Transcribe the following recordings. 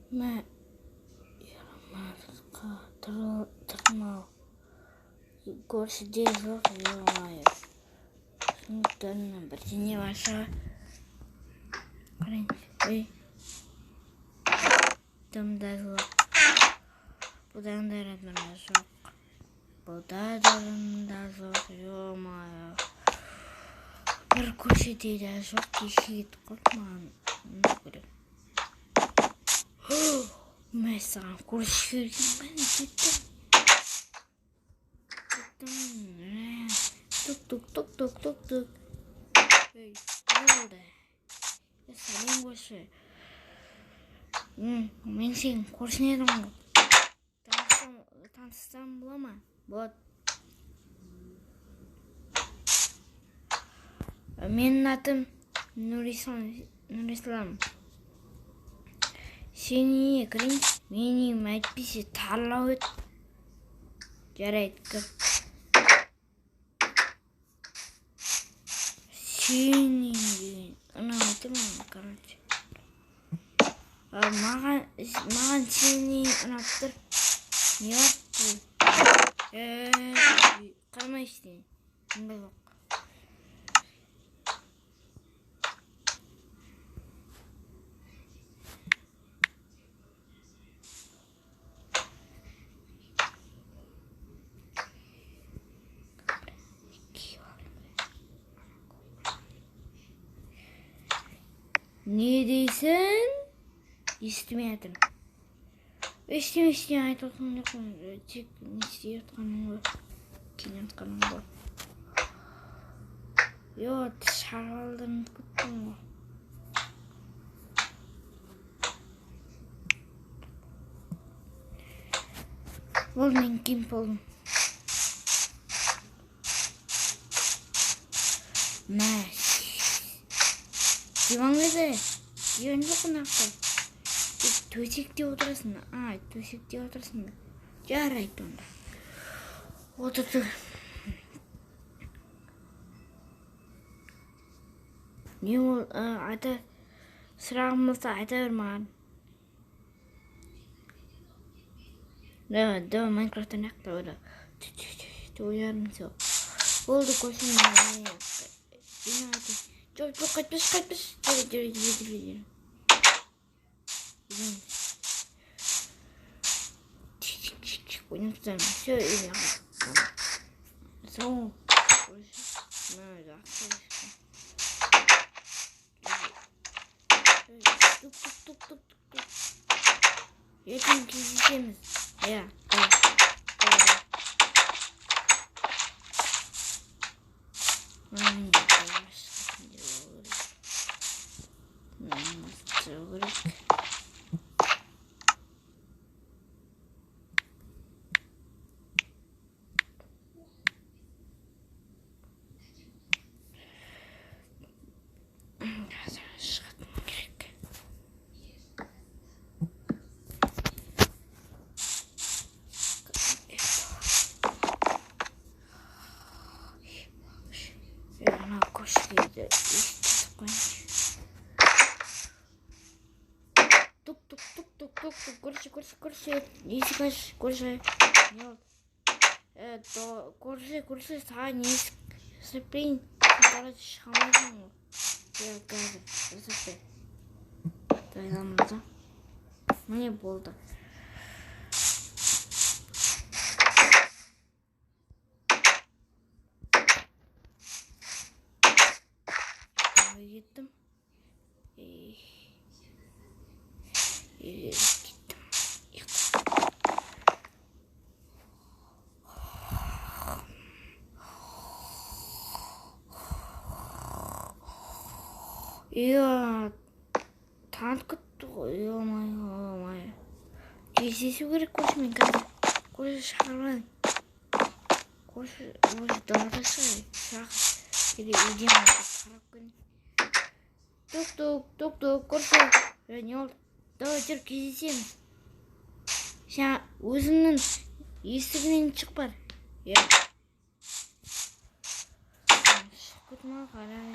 Мә, тырнау. Көршіде жоқ, ё-моё. Сундуктарынан бірдеңе бар шығар. Қарайыншы. Ей. Дым да жоқ. Бұдан да дым жоқ. Бұда дым да жоқ, ё-моё. Бір көшеде де жоқ, кеше кетіп қалды маған. Керек. Мәссаған, көрші келген кеттім. Кеттім. Тук тук тук тук тук тук. Ей, не болды? Сәлем, көрші. Мен сенің көршің едім ғой. Таныссам бола ма? Болады. Менің атым Нұрислам. Сен үйіңе кірейін, менің үйім әйтпесе тарлау еді. Жарайды, кір. Сенің үйің деген ұнамай тұр маған, короче. Маған сенің үйің ұнап тұр. Не бар бұл? Қарамай ештеңе. Мұнда жоқ. Не дейсің? Естімей жатырмын. Ештеңе ештеңе айтып отырған жоқпын. Тек не істеп жатқаным ғой. Келе жатқаным ғой. Йо, шаралды ұмытып кеттім ғой. Болды, мен киініп болдым. Мә, диван қайда? Диван жоқ мына жақта. Тек төсекте отырасың. А, төсекте отырасың ба? Жарайды онда. Отыр тұр. Не ол, айта, сұрағым болса айта бер маған. Давай, давай, Майнкрафт ойнайық, давай, давай. Ойнармын, всё. Болды, көрсем, жоқ, жоқ, қайтпашы, қайтпашы. Жарайды, жарайды, жарайды, жарайды. Ойнап тастаймын. Всё, үйге қайттым. Сау. Мә, жақсы. Тук, тук, тук, тук, тук. Ертең кездесеміз. Иә, давай. Давай. Мына керек. Қазір шығатын керек. Ана көршілерді естіп қояйыншы. Тук тук тук тук тук тук, көрші, көрші, көрші, есік аш, көрші. Не болды? Көрші, көрші, саған есік жасап берейін. Короче, шыға алмайсың ғой. Иә, қазір жасап бер. Дайындамыз. Міне, болды. Кеттім. Кеттім. Иә, танып кетті ғой. Ё-моё, ё-моё. Кездесу керек көршімен қазір. Көрші шақырмайын. Көрші, осы далада шығар. Шақыр. Или үйден қарап көрейін. Тук тук тук тук, көрші. Не болды? Давай, жүр, кездесеміз. Сен өзіңнің есігінен шық бар. Иә. Шығып кетті ма, қарай.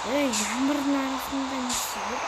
Ей, жаңбырдың арасында не істеп?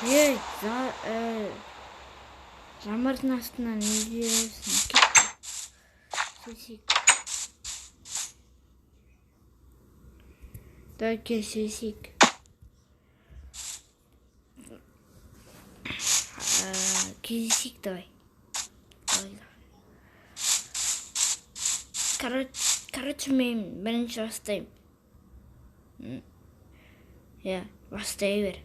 Ей, жаңбырдың астынан не жүресің? Кет. Сөйлесейік. Давай, кел, сөйлесейік. Кездесейік, давай. Давай, давай. Короче, мен бірінші бастаймын. Иә, бастай бер.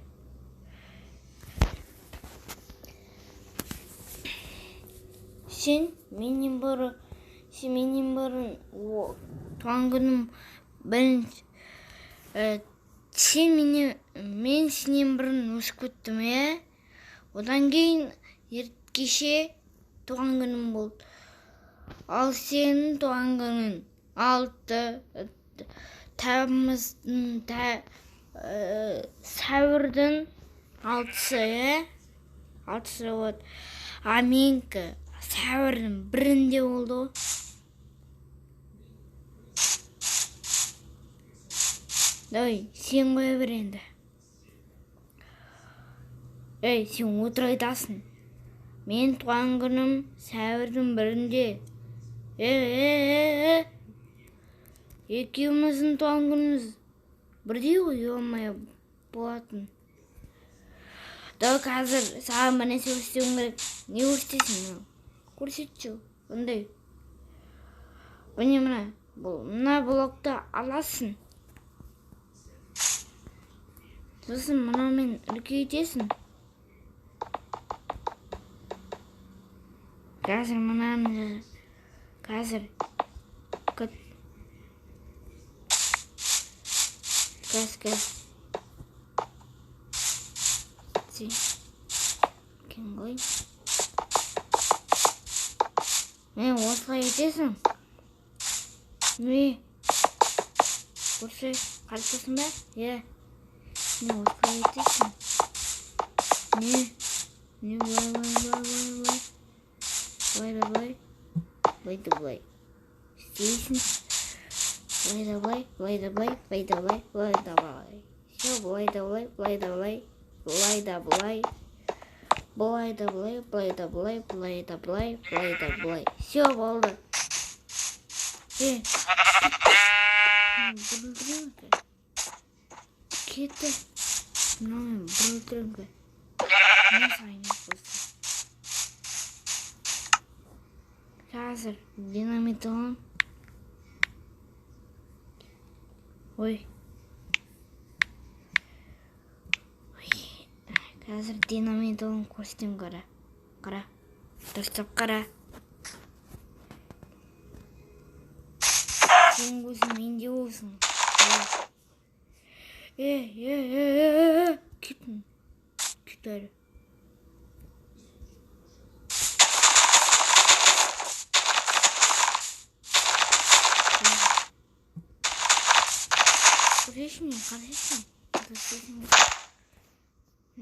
Сен менен бұрын, сен менен бұрын туған күнім бірінші, сен менен, мен сенен бұрын өсіп кеттім, иә? Одан кейін кеше туған күнім болды. Ал сенің туған күнің 6 тамыздың, сәуірдің 6-сы, иә? 6-сы болады. А менікі сәуірдің 1-інде болды ғой. Давай, сен қоя бер енді. Ей, сен отыра айтасың. Мен туған күнім сәуірдің 1-інде. Ей, екеуміздің туған күніміз бірдей ғой, ё-моё, болатын. Давай, қазір саған бір нәрсе көрсетуім керек. Не көрсетесің? Көрсетші, қандай? Міне, мына, бұл, мына блокты аласың. Сосын мынаумен үлкейтесің. Қазір мынаны, қазір күт. Қазір, қазір. Екен ғой. Міне, осылай етесің. Міне. Көрсе, қарап тұрсың ба? Иә. Міне, осылай етесің. Міне. Міне, былай, былай, былай, былай, былай. Былай да былай. Былай да былай. Істейсің. Былай да былай, былай да былай, былай да былай, былай да былай. Всё, былай да былай, былай да былай, былай да былай. Былай да былай, былай да былай, былай да былай, былай да былай. Всё, болды. Бұрылдырайын ба? Кетті. Мынаумен бұрылдырайын ба? Не сайын болсын. Қазір динамит аламын. Ой. Ой. Қазір динамит аламын, көрсетемін, қара. Қара. Дұрыстап қара. Сенің көзің менде болсын. Ей, ей, ей, ей, ей, кеттің. Кет әрі. Көресің бе, қарайсың? Көресің бе?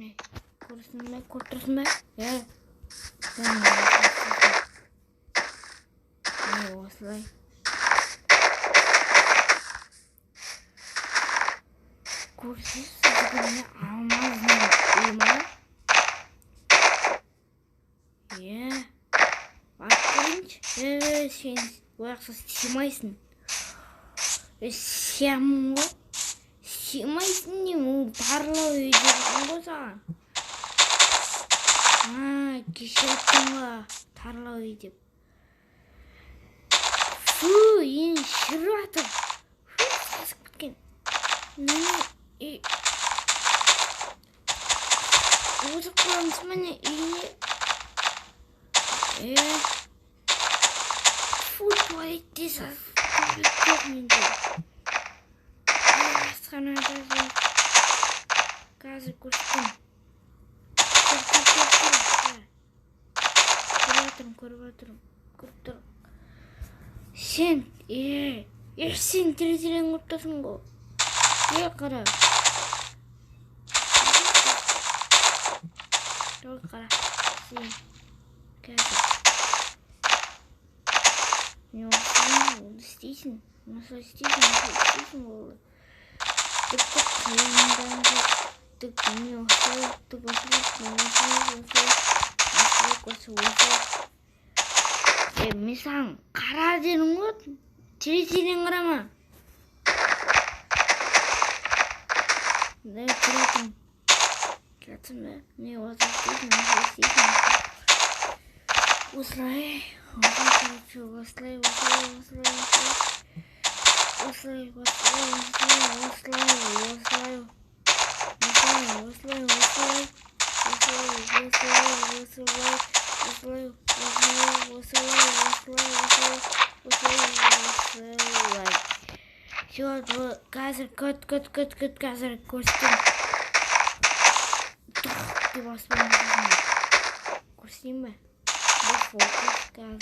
Не, көресің бе, көріп тұрсың ба? Е, міне осылай. Көрсеңіз, бүгін алмазный үй ма? Е, барып көрейінші. Е, сен ояқса сыймайсың. Е, сиямын ғой. Сыймайсың деймін, ол барлау үй деген ғой саған. А, кеше айттың ғой, тарлау үй деп. Фу, ең шіріп жатыр. Фу, сасып кеткен. Міне, үй. Отырып қоямыз міне үйіне. Е. Фу, туалетте сасып туалет жоқ менде. Асханада жоқ. Қазір көрсетемін. Көр, көр, көр, көр. Көріп жатырмын, көріп жатырмын. Көріп тұрмын. Сен, е, е, сен терезеден көріп тұрсың ғой. Е, қара. Жоқ, қара. Сен. Қазір. Міне, осылай болды, істейсің. Осылай істейсің, осылай істейсің, болды. Түк түк қиындан түк, міне, осылай, түк, осылай, осылай, осылай, осылай, осылай, осылай. Е, мен саған қара дедім ғой, терезеден қарама. Не келатырмын? Келатырмын ба? Міне, осылай істейсің, осылай істейсің. Осылай, осылай, короче, осылай, осылай, осылай, осылай. Осылай, осылай, осылай, осылай, осылай, осылай, осылай, осылай, осылай, осылай, осылай, осылай, осылай, осылай, осылай, осылай, осылай. Все, қазір күт, күт, күт, күт, қазір көрсетемін. Тух деп аспанға көрсетейін бе? Бұл фокус қазір.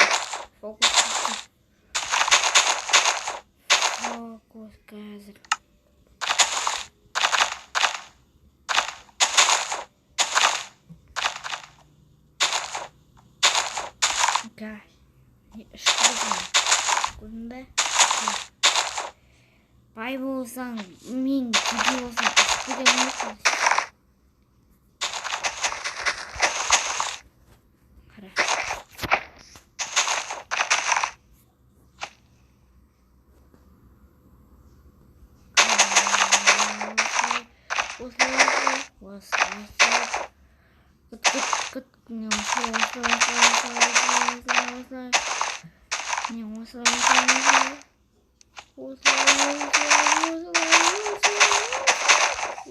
Фокус көрсетейін. Фокус қазір. Көрдің бе? Бай болсаң, мен кедей болсам, ұшып кете алмайсың. Қара. Осылай, осылай, осылай. Күт, күт, күт. Міне, осылай, осылай, осылай, осылай, осылай, осылай. Міне, осылай, осылай, осылай. Осылай, осылай, осылай, осылай.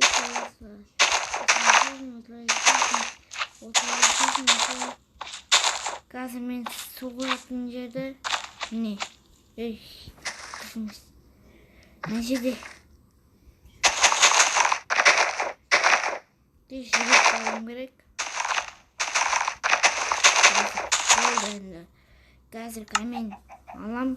Осылай, осылай. Осылай, осылай, осылай, осылай. Қазір мен су құятын жерді, міне, ей, дұрыс. Мына жерде. Тез жүрек алуым керек. Болды енді. Қазір камень алам.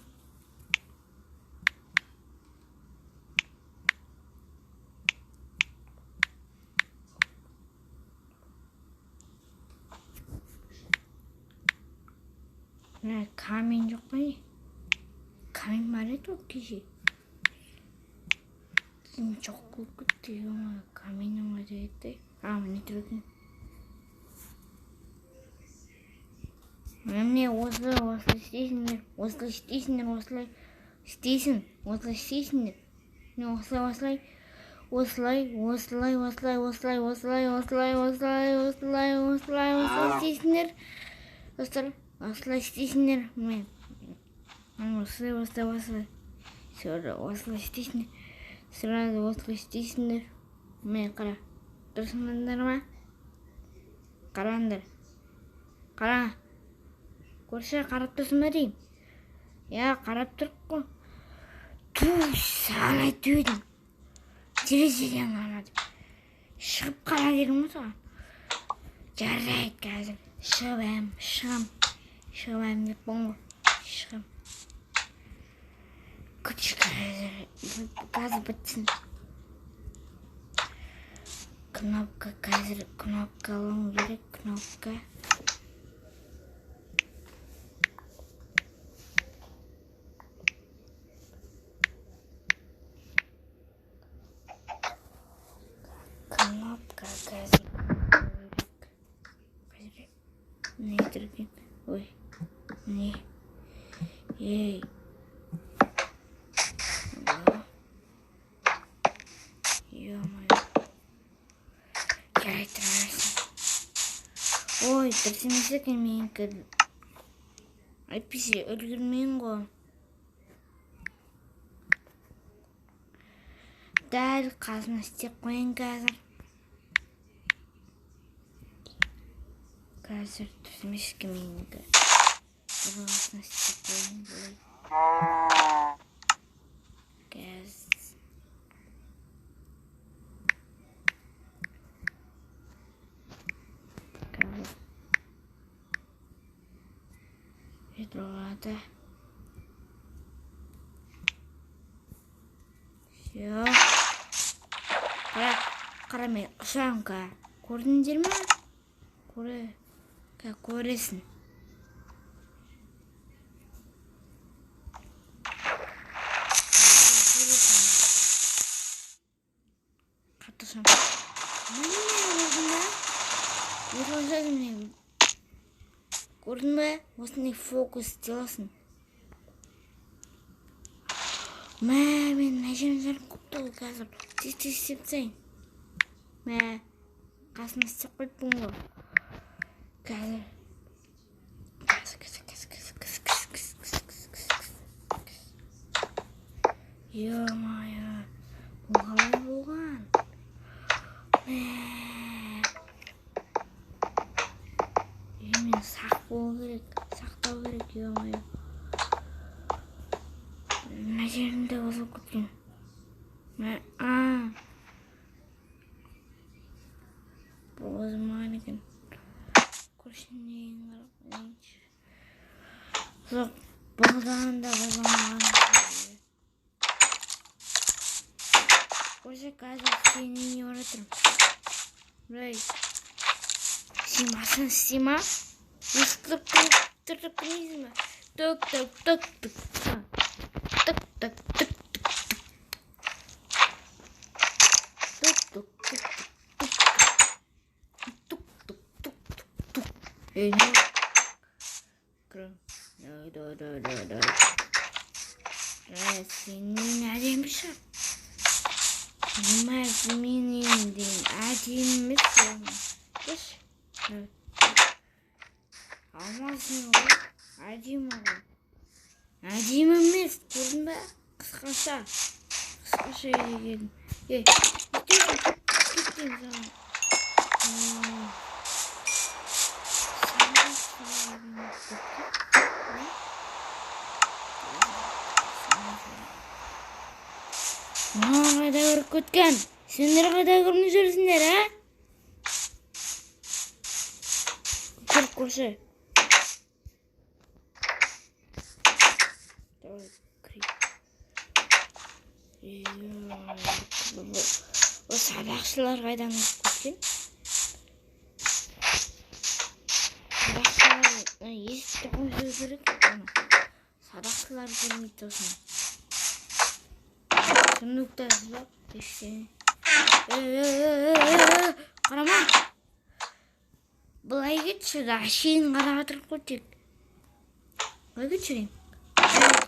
Мына камень жоқ па не? Камень бар еді ғой кеше. Кейін жоқ болып кетті, ё-моё, каменьнің қайда кетті? А, міне тұр екен. Міне, осылай, осылай істейсіңдер, осылай істейсіңдер, осылай істейсің, осылай істейсіңдер. Міне, осылай, осылай, осылай, осылай, осылай, осылай, осылай, осылай, осылай, осылай, осылай, осылай істейсіңдер. Достар, осылай істейсіңдер. Міне, осылай, осылай, осылай. Всё, осылай істейсіңдер. Сразу осылай істейсіңдер. Міне, қара. Дұрысыңдар ма? Қараңдар. Қара. Көрші, қарап тұрсың ба деймін? Иә, қарап тұрып қой. Ту, саған айтып едім. Терезеден қара деп. Шығып қара дедім ғой саған. Жарайды, қазір шығып әм, шығам. Шығып әм деп болған ғой. Шығам. Күтші, қазір. Қазір бітсін. Кнопка, қазір кнопка алуым керек, кнопка. Кнопка қазір керек. Не тұр екен? Ой, не? Ей. Ё-моё. Жарайды, тұрарсың. Ой, дұрыс емес екен менікі. Әйтпесе үлгермеймін ғой. Дәл қасына істеп қояйын қазір. Қазір дұрыс емес екен менікі. Дәл қасына істеп қояйын былай. Қазір. Ведрода. Всё. Қара, қара, мен ұшамын ка. Көрдіңдер ме? Көре, ка, көресің. Қашам. Міне, көрдің ба? Міне, көрдің ба? Осындай фокус істей аласың. Мә, мен мына жерім жарып қойыпты ғой қазір. Тез тез істеп тастайын. Мә, қасына істеп қойыппын ғой. Қазір. Қазір, қазір, қазір, қазір, қазір, қазір, қазір, қазір, қазір, қазір. Ё-моё, бұл қалай болған? Мә. Мен сақ болу керек, сақтау керек, ё-моё. Мына жерімде бұзылып кеткен. Мә, а. Бұзылмаған екен. Көршінің қарап қояйыншы. Жоқ, бұдан да бұзылмаған. Көрші, қазір сенің үйіңе бара жатырмын. Былай. Сен басын істей ма? Өстіп тұрып кірмейсің ба? Түк, түк, түк, түк. Түк, түк, түк, түк, түк. Түк, түк, түк, түк, түк. Тук, тук, тук, тук, тук. Ей, не? Кір. Да, да, да, да, да. Ә, сенің әдемі шығар. Мә, менің деген әдемі емес яғни. Кеш. Алмасын ғой. Әдемі ғой. Әдемі емес, көрдің бе? Қысқаша. Қысқаша үйге келдім. Ей, не істейсің? Кет деймін саған. Мына қайда кіріп кеткен? Сендер қайда кіріп жүрсіңдер, ә? Кір көрші. Давай, кірейік. О, садақшылар қайдан кіріп кеткен? Садақшылар есікті қойып жіберу керек. Ана садақшылар көрмейді сосын. Сундукта жоқ ештеңе. Қарама. Былай кетші, да, әшейін қарап отырып қой тек. Былай кетші деймін.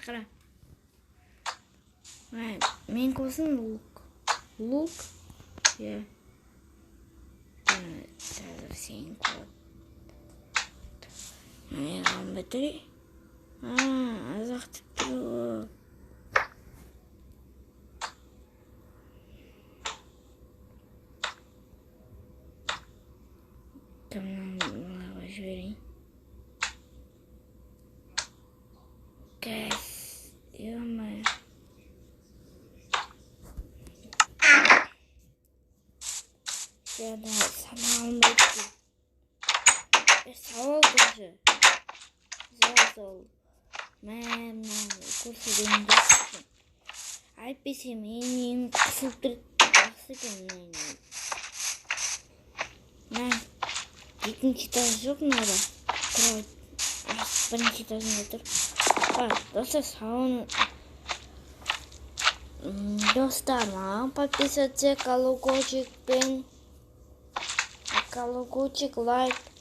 Қара. Менікі болсын лук. Лук. Иә. Қазір сенікі болады. Маған бітірей. Азақ деп тұр ғой. Мынаны былай жіберейін. Газ. Ё-моё. Да, сана алмайды. Сауал көрші. Сауал, сауал. Мә, мына көрші деген дос екен. Әйтпесе менің қысылып тұр. Жақсы екен мына. Мә, екінші этаж жоқ мынада. Кровать. Бірінші этажында тұр. Достар, сауын. Достар, маған подписаться, колокольчик пен колокольчик, лайк.